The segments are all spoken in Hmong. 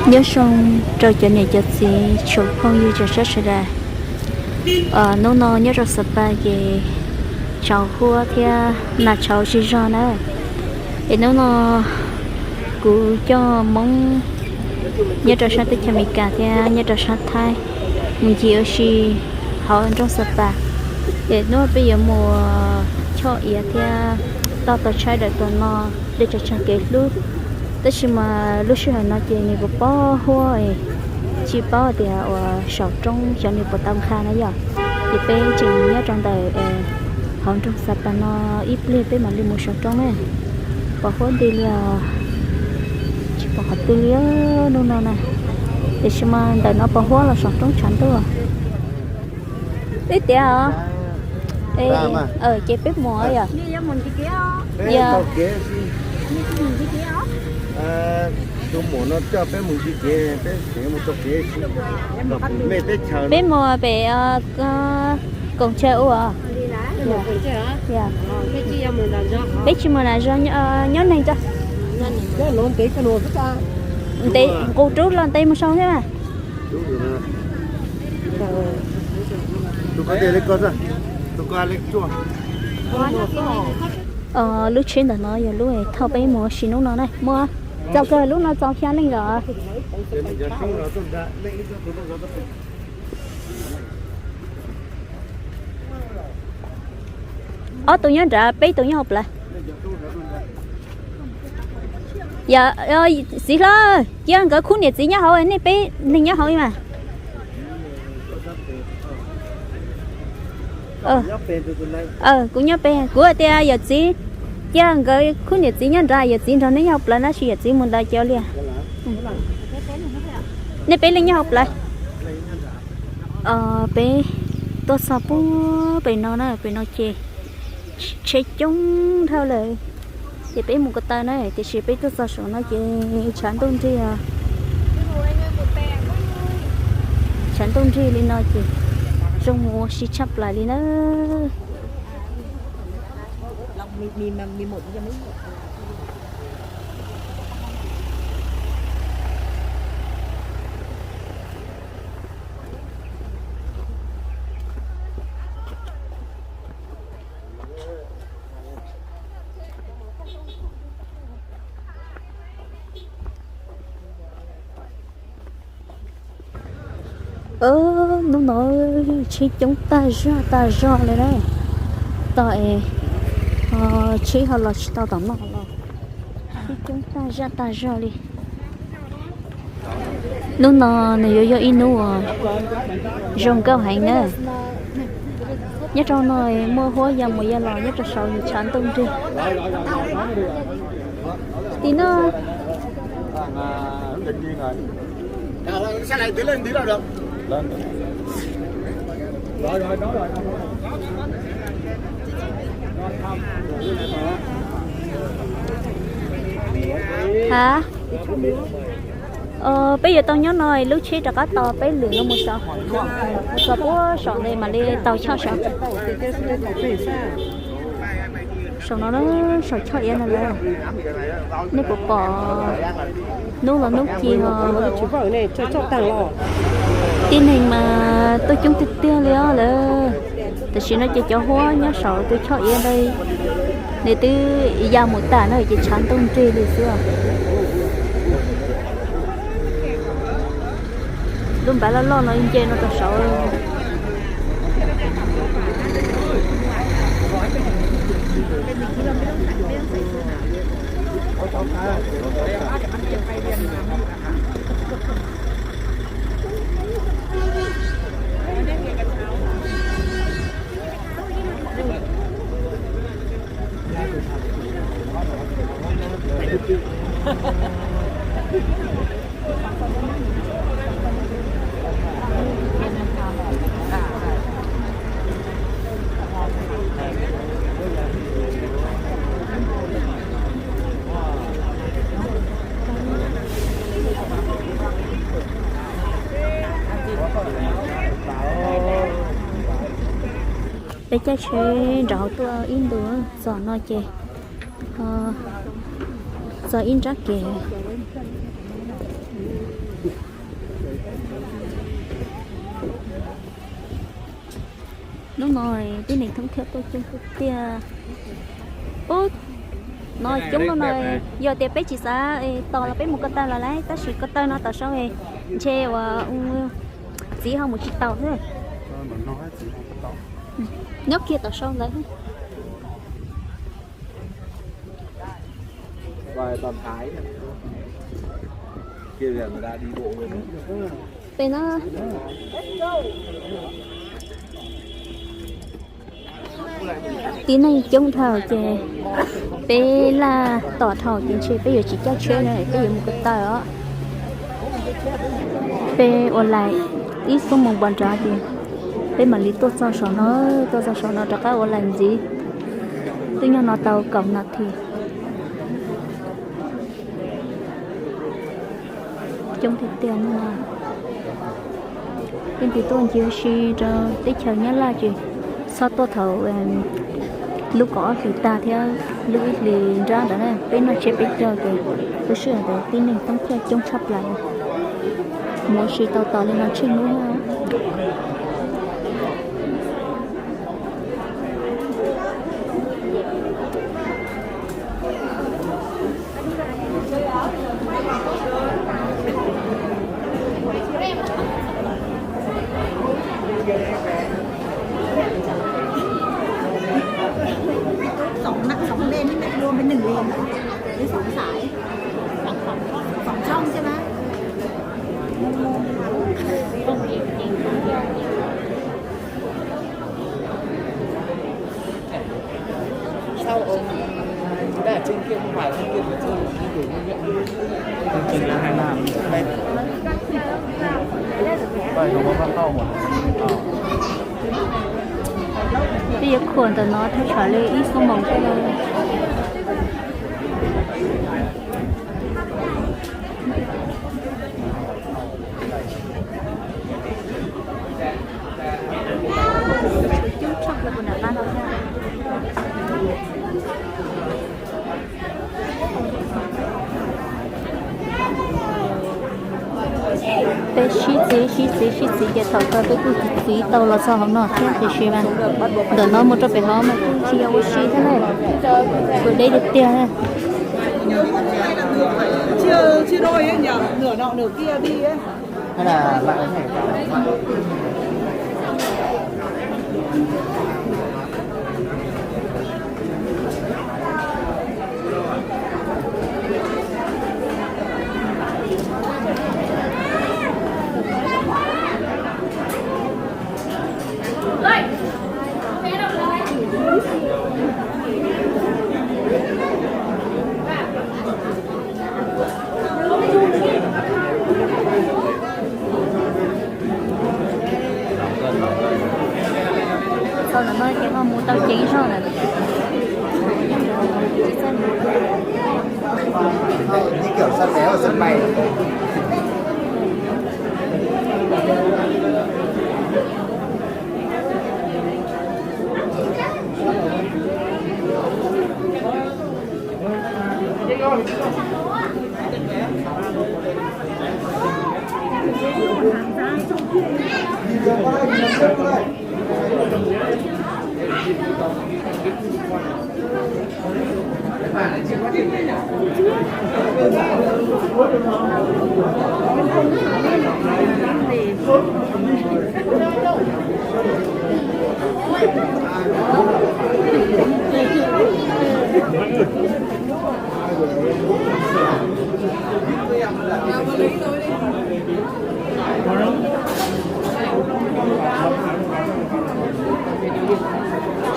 Nyob zoo rau cov niam cov txiv tsoom phooj ywg tsoom saib sawv daws. Hnub no nyob rau Xav Pas ces tsaus huab thiab nag tshauv zig zog na. Es hnub no kuv coj Hmoob nyob rau sab teb chaws Amelikas thiab nyob rau sab Thaib mus ncig ua si hauv nroog Xav Pas. Es hnub no peb yuav mus choj iav thiab toj tau tshaib daws tom no, dej tsawg tsawg kev hlub. Tab sis mas lub sij hawm no ces nws puas pom huab, tsis paub tias uas saum roob xyov nws puas tau nqha na yom. Ces peb tseem nyob rau ntawm hauv nroog Xav Pas no ib pliag peb mam li mus saum roob na. Pos huab nti li os, tsis pom qhov twg li hnub no na. Tiam sis mas ntawm no pos huab los saum roob tshav ntuj. Twb tiav os. Ces peb mus yom. Peb mus pem koom chaw ua. Peb tsis mus nram zos, nyob neeg tso. Ntev nqus rub los ntev mus sau thiab mas. Lub tsheb ntawm no yog lub thauj peb mus ua si hnub no na. Muaj txaus kawg, lub no txaus xya leej lawm. Ob tug nyob nrad, peb tug nyob hauv plawv. Txiv hlob, cia nkawd khub niam txiv nyob hauv, nej peb neeg nyob hauv mas. Kuv nyob pem, kuv tias yawm txiv, cia nkawd khub niam txiv nyob nrad, yawm txiv nrog neb nyob hauv plawv tab sis yawm txiv mus ntawd cov li. Nej peb leej nyob hauv plawv. Peb tuaj txog puag pem no na, pem no ces tsheb coob dhau lawm. Ces peb mus ko taw na, tiam sis peb tuaj txog saum no ces tshav ntuj nrig os. Tshav ntuj nrig li no ces zoo mus ua si tshaj plaws li na. Hnub no tsheb coob tag zog tag zog li na. Tau es tsheb ho los tsis tau tom no los, tsheb coob tag zaj tag zog li. Hnub no nws yuav yog ib hnub uas zoo nkauj heev na. Nyob rau no muaj huab ya mus ya los, nyob rau saud tshav ntuj nrig. Tim no ha, peb yuav tau nyob no lub tsheb rov qab tos peb lwm no mus saud, mus saud puag saum ntawd mam li tau choj saud. Saum no na, saum choj iav no lawm. Nej puas pom, hnub los hnub ci os. Tib neeg mas tuaj coob tiag tiag li os lawm. Tam sim no ces cov huab nyob saum tus choj iav ntawd nws twb ya mus tag na, ces tshav ntuj nrig li xwb. Lub npav loj loj no nce no rau saud. Peb caij tsheb nrov hauv tuaj ib ntus, txog no ces txog ib nrab kev. Hnub no tib neeg thoob thiab tuaj coob tiag tiag. Ub, no coob no, yog tias peb tsis xav tos los peb mus ko taw los lawm, tab sis ko taw no tom sau ntshe uas txiv ho mus tsis taus xwb. Nyob kiag tom sau ntawd. Peb no, tib neeg coob dhau ces peb laj tom dhau ces ntshe peb yuav tsis caij tsheb na, peb yuav mus ko taw os. Peb ua lais ib xuab moos npog nrad ces peb mam li tuaj txog saum no, tuaj txog saum no rov qab ua lais ntxiv. Twb nyob no tau kaum nas this. Coob tiag tiag no. Leej twg tuaj ncig ua si rau teb chaws Nyab Laj ces txhob tuaj thaum lub kaum ob hlis tag thiab lub ib hlis nrab ntawd na, peb noj tsiab peb caug ces lub sij hawm ntawd tib neeg thoob thiab coob tshaj plaws. Mus ua si tau tos li no tsheej lub. Sóng nặng sóng lên nhưng mà đua với nửng lên, với sóng sải, sóng sóng sóng sóng chứ mà. Sao ông đã trên kia không phải trên kia mà trên kia. Trên kia hai năm. Đây, không có con tàu mà. Peb yuav khuam ntawm no thaj tsam li ib xuab moos thiab lauj. Peb sib txiv sib txiv sib txiv ces thaum kawg peb kuj txiv txiv tau los txog hauv no thiab tiam sis mas ntawm no mus rau pem hauv mas kuj tsis yog ua si thiab na, kuj deb tiag tiag na. Txog ntawm no ces ho mus tau ceev zog lawm.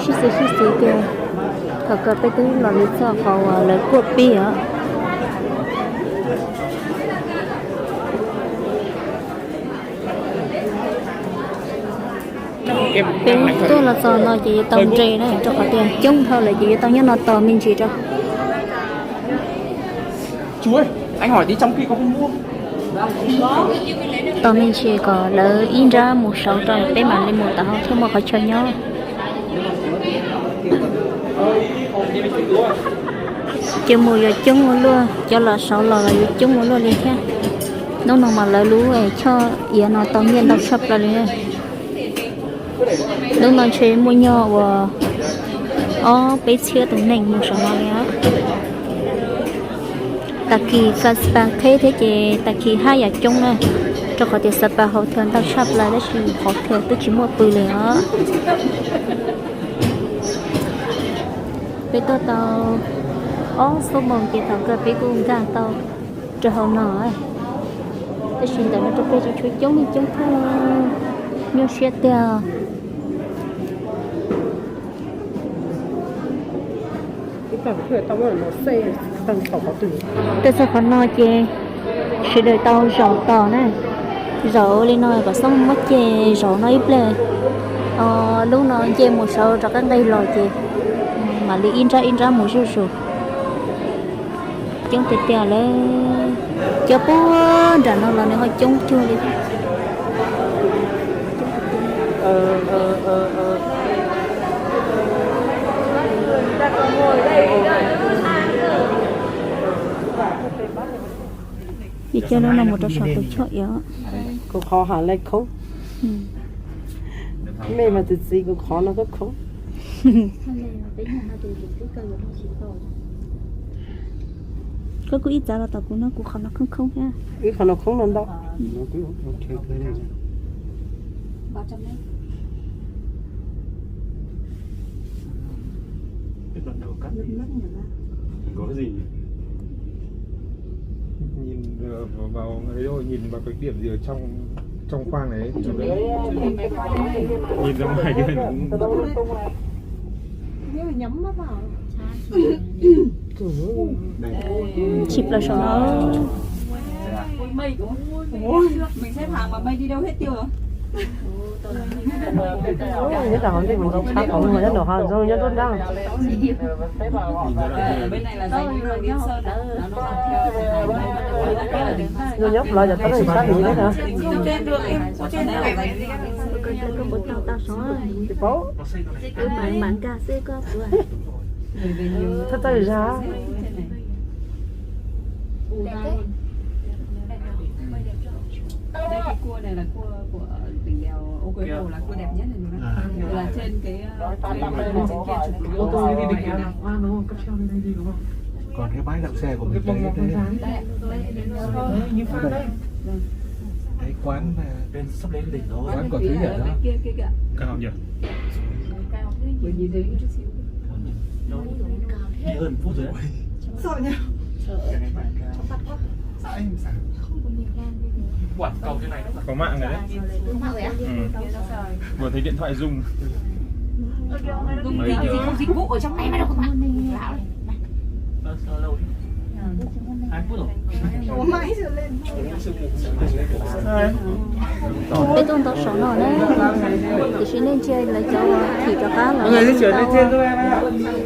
Sib xws sib xws tiag, thaum kawg peb twb los li txog qhov uas lawv kuaj pib os. Peb tuaj los txog no ces yuav tau nres na, rau qhov tias coob dhau lawm ces yuav tau nyob no tos me ntsis rau. Tos me ntsis kom lawv ib nrab mus saud rau peb mam li mus tom hauv thiaj muaj qhov chaw nyob. Cov mus yuav coob ua luaj, cov los saud los los yuav coob ua luaj li thiab. Hnub no mas lawv lub choj iav no tau nyiaj ntau tshaj plaws li. Hnub no ntshe muaj nyuag uas ob peb txhiab tus neeg mus saum no li os. Tag kis xa spas qheb thiab ces tag kis haj yam coob na, rau qhov tias xa spas hauv thaj ntau tshaj plaws tab sis qhov thaj twb tsis muaj pw li os. Peb tuaj tau ob xuab moos ces thaum kawg peb kuj nkag tau rau hauv no. Tab sis ntawm no rau pem tseem tshuav coob li coob thiab, nyuaj siab tiag. Tuaj txog qhov no ces sawv daws tau zaum tos na. Zaum li no kom xoob muab ceg zaum no ib pliag. Lub no nce mus saud rov qab nqes los ces mam li ib nrab ib nrab mus zuj zus. Coob tiag tiag lawm. Cov puag nram no los nws ho coob cuag li. Ces coj lub no mus rau saum tus choj iav. Kuv qhov hais lej khoob. Mej mas txiv txiv kuv qhov no kuj khoob. Koj kuj ib txav los tom kuv no, kuv qhov no khoob khoob thiab. Wb qhov no khoob no ntau. Nhìn ờ, vào, vào ấy thôi, nhìn vào cái điểm gì ở trong trong khoang này ấy, nhìn ra ngoài kia nó cũng Chìm plaws saum no. Ui, mình xếp hàng mà mây đi đâu hết tiêu rồi? Nyob rau hauv ntej kuv tsis tshab qhov muag nyob nraum hav zoov nyob nruab nrab. Bên này là dành cho Liên Sơn đó, nó học theo Nws nyob lawv cov tau sab him thiab na. Tsis paub. Thawj thawj zag. Đây, cái cua này là cua của tỉnh Bèo, ô, của Hồ là cua đẹp nhất này luôn á. Là trên cái, ờ, trên kia chụp. Ô tô đi đỉnh Việt Nam. Còn cái bãi đậu xe của mình đây, đây. Đây, đây, đây. Cái quán, à, quán có thứ nhỉ đó. Cao nhỉ? Cao thế nhỉ? Cao thế nhỉ? Đi hơn phút rồi đấy. Sợ nhỉ? Có mạng rồi đấy. Ừ. Vừa thấy điện thoại rung. Dùng cái gì không dịch vụ ở trong này mà đâu có mạng. Lạ đấy. Hai phút rồi. Peb tuaj ntau saum no na, tiam sis nej ntsia lawv cov thim rov qab los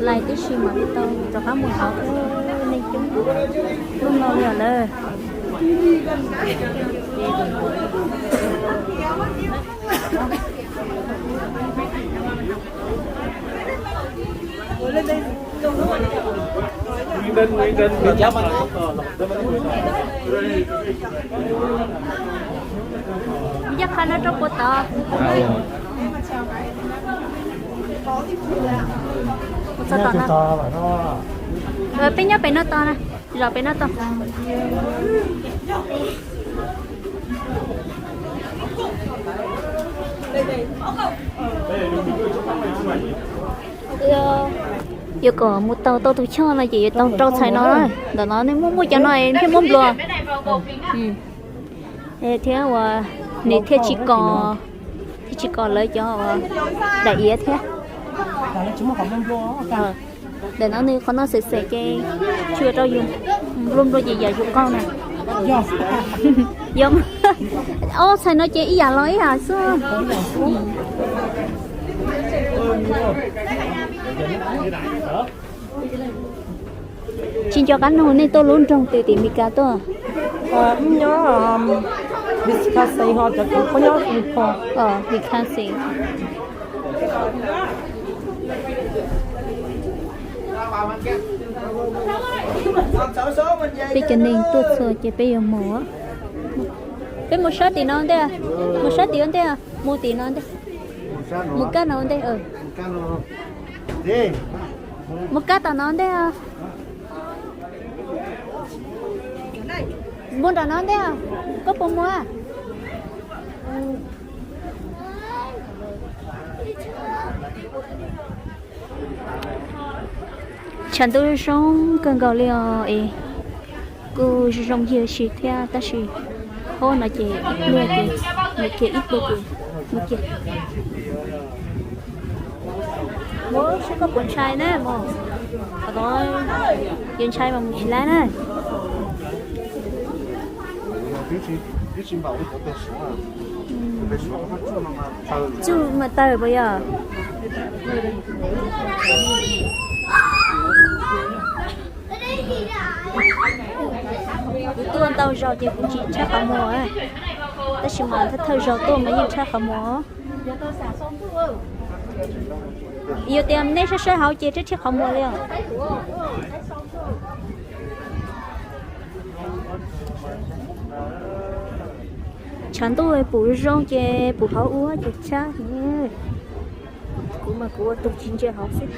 lais tib si mam li tau rov qab mus hauv, nej coob lub no li os lawm. Ncaj qha no rau puag tod. Txog tom no. Peb nyob pem no tos na, zaum pem no tos. Yuav kom mus tau tau tus choj no ces yuav tau rau txhais no. Ntawm no nej muaj muaj cov no thiaj muab nplua. Thiab uas nws thiaj tsis kos, thiaj tsis kos lawv cov uas daim iav thiab. Ntawm no nws qhov no xem xem ces tsis ua rau yus nplua nplua ces yam yus qau na. Yog, ob txhais no ces ib yam los ib yam xwb. Tsis nco qab nug nej tuaj lub nroog twg tim Meskas tuaj? Wb nyob Wisconsin ho cov kuv nyob Wisconsin. Peb cov neeg tuaj txhua ces peb yuav mus. Peb mus sab tim no ntej, mus sab tim ntej, mus tim no ntej. Mus kab no ntej. Mus kab tom no ntej. Mus nram no ntej. Koj puas mus? Tshav ntuj zoo kawg nkaus li os es kuj zoo zoo yig si thiab tab sis hauv no ces ib pliag ces mus kiag ib pliag ces mus kiag. Mus saib koj puas ntshai na mog. Qhov tod yus ntshai mas mus tsis laib na. Tsuj mas tawg puas yog? Kuv tuaj ntau zaus ces kuv tsis ntshai qhov muag, tab sis mas thawj thawj zaus tuaj mas yeej ntshai qhov muag. Yog tias nej saib saib hauv ces rheeb rheeb qhov muag li os. Tshav ntuj pum zoo ces pum hauv ua ces tshab. Kuv mas kuv ua tus tsis ntsia hauv xwb.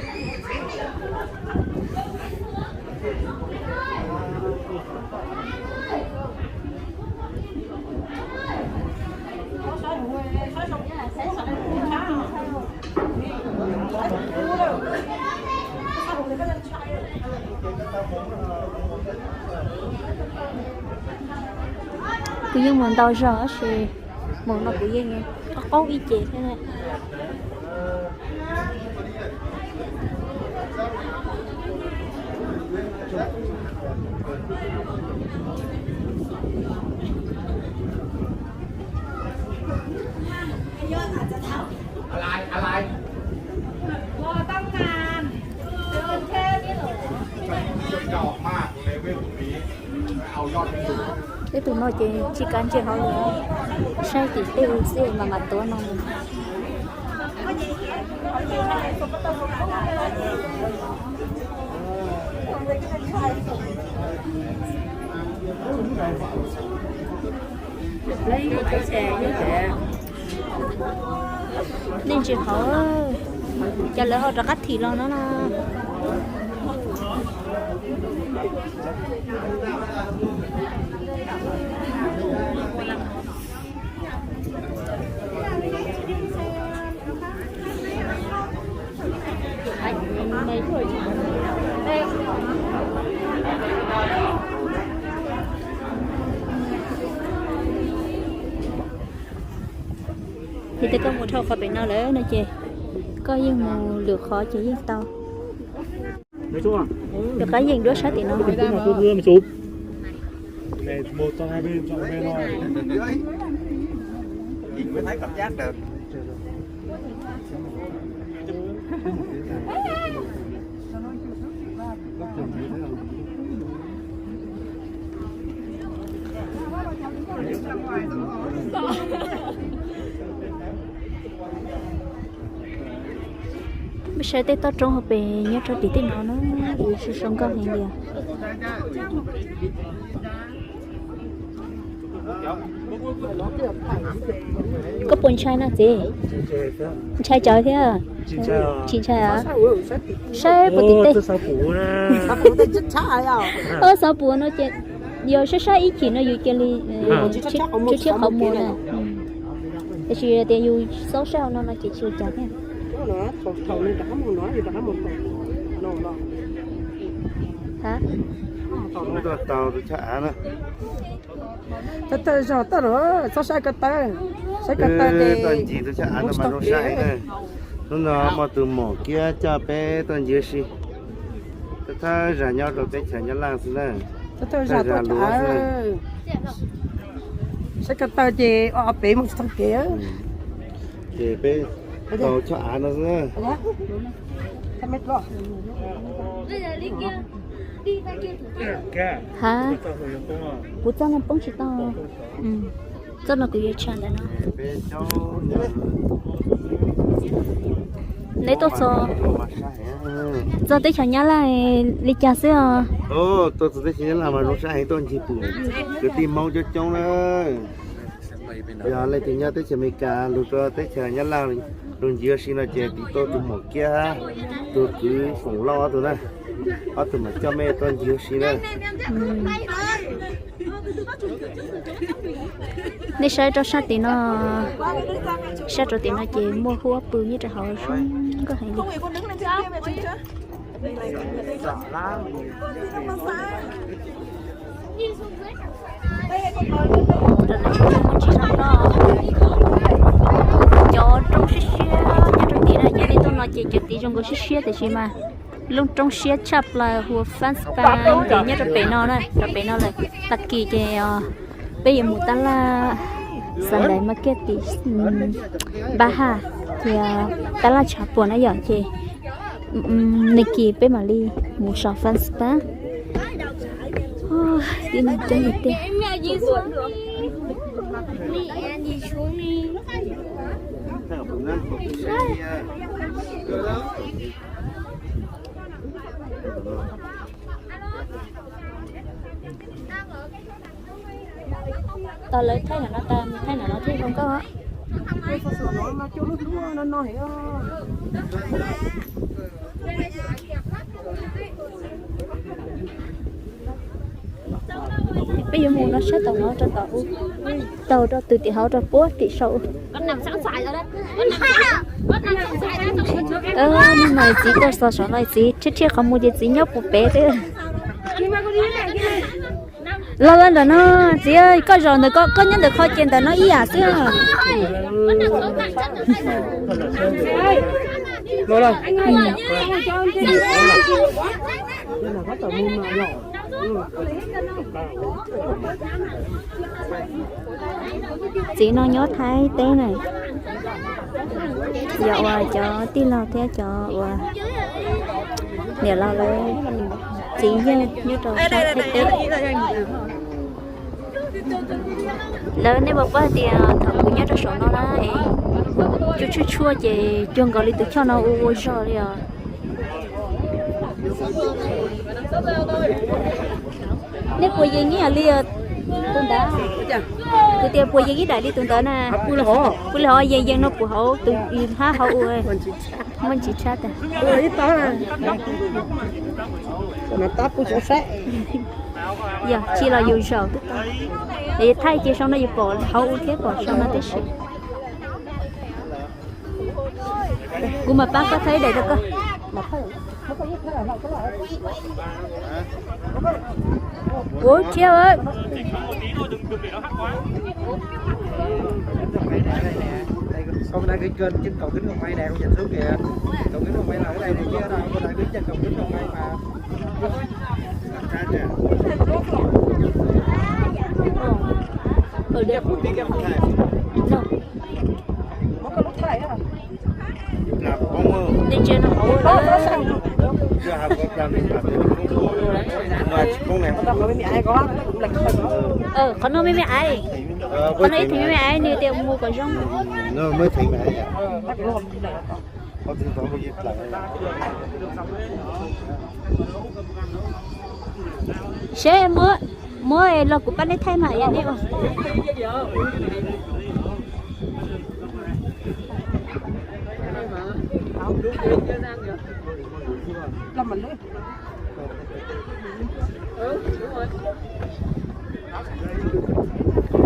Kuv yeej mus ntau zaus tab sis mus no kuv yeej qaub qaub ib ce thiab. Tej tus no ces tsis kav ntsia hauv li, saib tim tej xwb mas mam tuav no. Nej ntsia hauv, cas lawv ho rov qab thim los no na. Yog tias koj mus dhau qhov pem no lawm no ces koj yeej mus lwm qhov ces yeej tau. Rov qab yeem duab sab tim no. Peb saib tej toj roob hauv pes nyob rau tim tej no na, zoo zoo nkauj heev li. Koj puas ntshai na txiv? Ntshai tsawv thiab? Tsis ntshai os. Saib puas tim tej. Xav puas no ces yog saib saib ib chim no yus cia li tsis rhiab qhov muag na. Tiam sis tias yus xaub saib hauv no no ces tsis ua cas thiab. Thawj thawj zaug tuaj los txhob saib ko taw, saib ko taw ces toj ncig tus chaj av no mas zoo saib heev na. Hnub no muaj tus mom kiab coj peb tuaj ncig si. Thawj thawj zaug nyob rau teb chaws Nyab Laj xwb na. Thawj thawj zaug tuaj luv xwb na. Saib ko taw ces ob peb mus tsis tau kev. Ces peb tau choj av no xwb na. Ha, kuv txoj no poob tsis tau. Txoj no kuv yuav tshaj ntawm no. Neb tuaj txog, txog teb chaws Nyab Laj li cas xwb os? Tuaj txog teb chaws Nyab Laj mas zoo saib heev, tuaj ncig pum kwv tij Hmoob coob coob na. Yog leej twg nyob teb chaws Amelikas lug rua teb chaws Nyab Laj lug ncig ua si no ces tiv tau tus muam Kiab hab tus kwv Foom Lauj ob tug na, ob tug mam coj mej tuaj ncig ua si na. Nej saib rau sab tim no, sab rau tim no ces muaj huab pw nyob rau hauv zoo nkauj heev li. Cov roob siab siab nyob rau tim no, yog nej tuaj no ces cov tid zoo nkauj siab siab tiam sis mas lub roob siab tshaj plaws hu ua Fab Spa ces nyob rau pem no na, rau pem no lawm. Tag kis ces peb yuav mus tab laj Sunday market tim Npab Haj, ces tab laj tshav puam na yom, ces nag kis peb mam li mus so Fab Spa. Tib neeg coob tiag tiag. Tos lawv thaij no, thaij no thiaj zoo nkauj. Peb yuav mus no sab tom no rau tom u, taug rau tus tim hauv rau puag tim saum. Nim no txiv tuaj txog saum no txiv rhiab rhiab qhov muag ces txiv nyob puag pem xwb. Los ntawm no, txiv, koj zaum ntawm ko, koj nyob ntawm qhov ces ntawm no ib yam xwb. Txiv no nyob Thaib teb na, yog uas cov tij laug thiab cov uas niam laus lawv txiv yawg nyob rau sab Thaib teb. Lawv, nej puas paub hais tias thaum kuv nyob rau saum no na es cua tshuaj tshuaj ces cuag nkaus li tus choj no ua ua zog li os. Nej puas yees ib yam li tus ntawd? Kuv tias puas yees ib daim li tus ntawd na? Pw li hov, yees yees no puas hauv tus hab hauv ua muaj ntsis tshab tas. Yog tsis los yus zaum twb tau. Es thaij ces sau no yus pom hauv ua thiab pom sau no tib si. Kuv mam pab koj thaij ib daim rau koj. Ua thiab. Qhov no me me aiv, qhov no ib theem me me aiv nws tias mus kom zoo. Seb muab, muab los kuv pab neb thaij mas yog neb ua.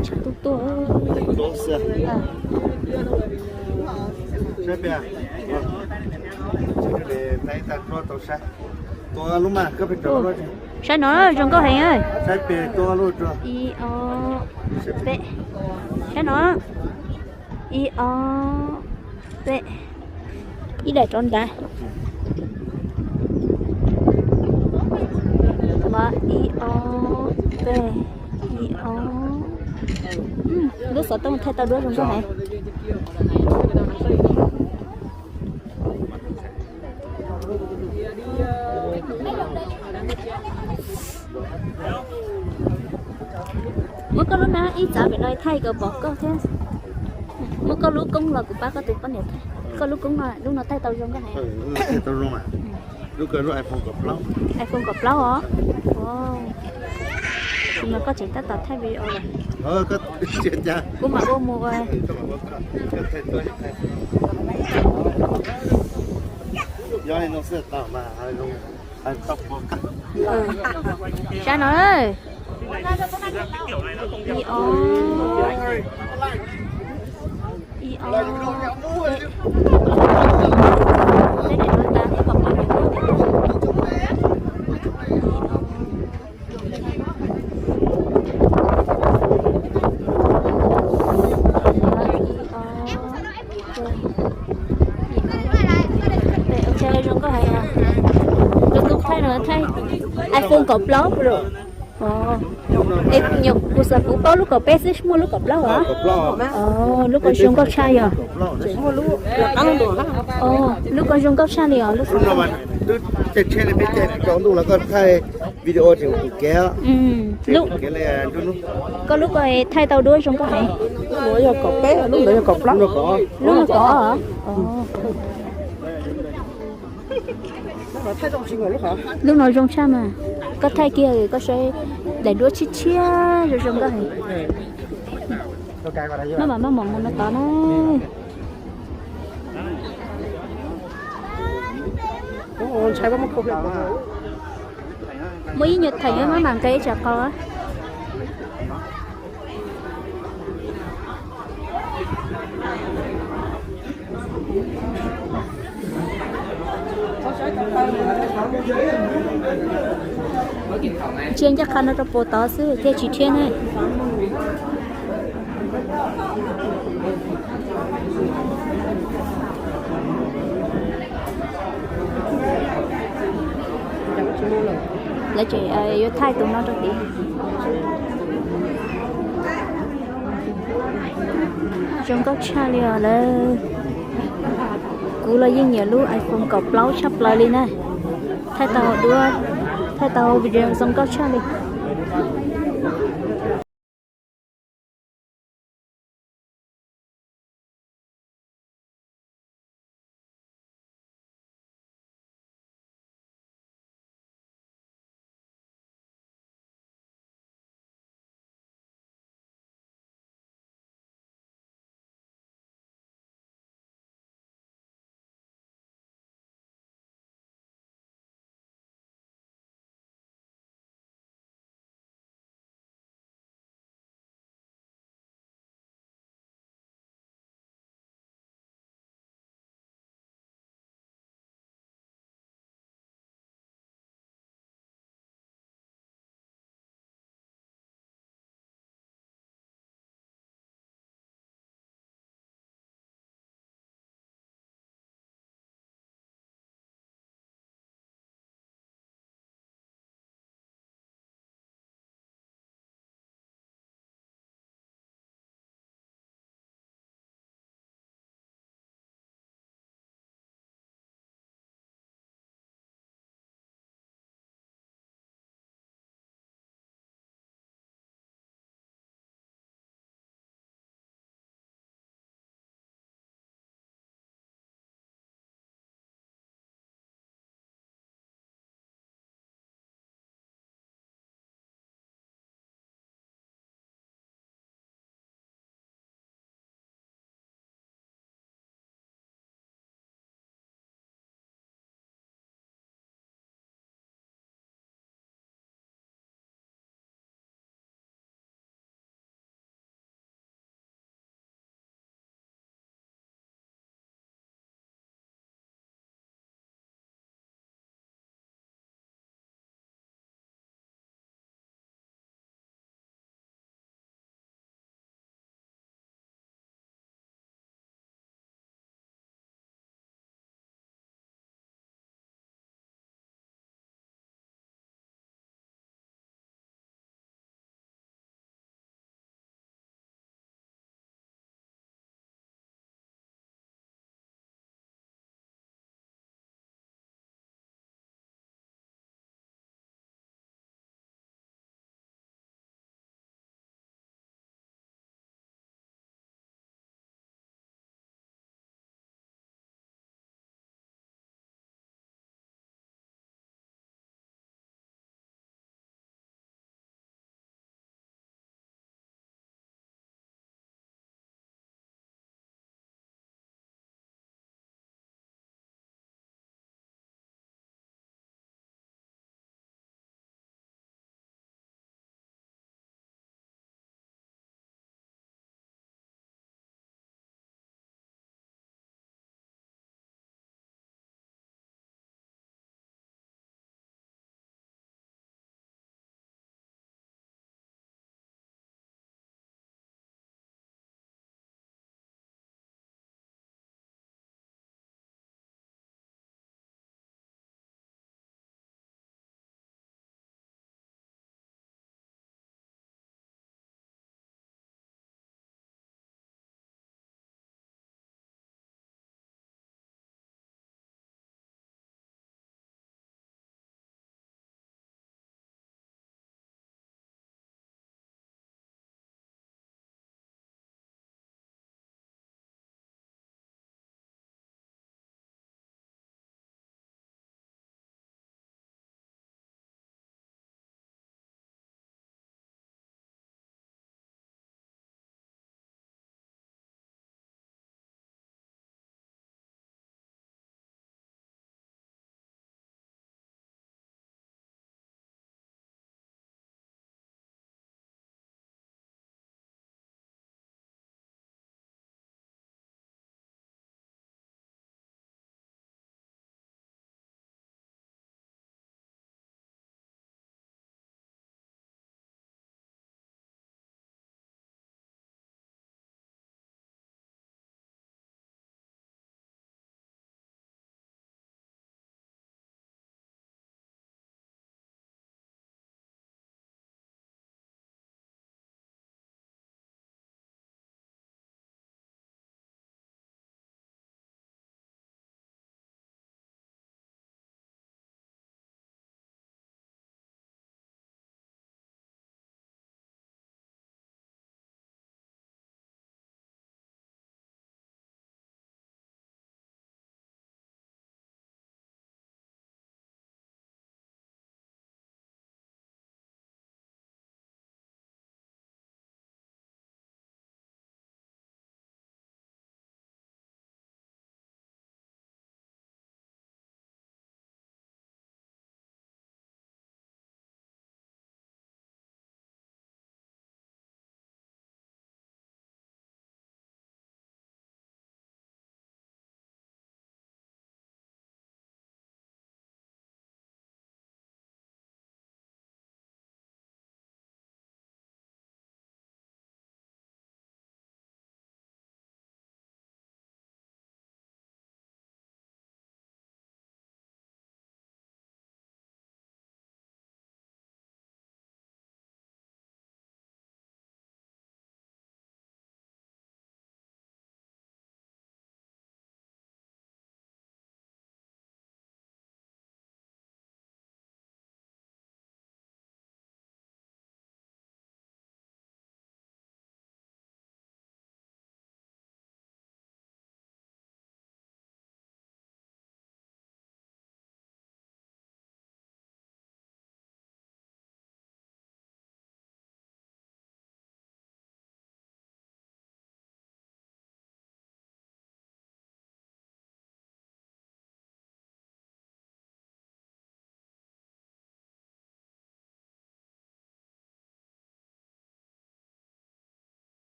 Tshav tuaj tuaj. Saib no zoo nkauj heev. Ib ob peb, saib no. Ib ob peb, ib daim rov nrad. Ib ob peb, ib ob. Lub xov tooj thaij tau duab zoo nkauj heev. Muab koj lub na ib txav pem no thaij kom pom koj thiab. Muab koj lub koob los kuv pab koj tus poj niam thaij. Koj lub koob no, lub no thaij tau zoo nkauj heev. Lub iPhone kaum plaub os. Tab sis mas koj tseem tab tom thaij video lawm. Kuv mam ua mus ua. Sab no. Ib ob, ib ob, peb daim duab tab thiab kom pom tus duab. Zoo nkauj heev. Tus tub thaij no thaij iPhone kaum plaub. Es nyuam qhuav xav kuv paub lub kaum peb xwb, muaj lub kaum plaub os. Lub ko zoo nkauj tshaj yog. Lub ko zoo nkauj tshaj li os. Lub ko zoo nkauj tshaj li os. Lub ko zoo nkauj tshaj li os. Koj lub ko thaij tau duab zoo nkauj heev. Lub no kaum os. Lub no zoo tshaj mas. Koj thaij kiag koj saib daim duab tshiab tshiab zoo zoo nkauj heev. Maj mam maj mam mus no tod na. Muaj ib nyuag theem maj mam nqa ib tsam qau. Ntsia ncaj qha no rau puas tod xwb thiaj tsis rhiab ne. Lawv tseem yuav thaij tus no rau tid. Zoo nkauj tshaj li os lawm. Kuv los yeej nyiam lub iPhone kaum plaub tshaj plaws li na. Thaij tau duab, thaij tau video zoo nkauj tshaj li.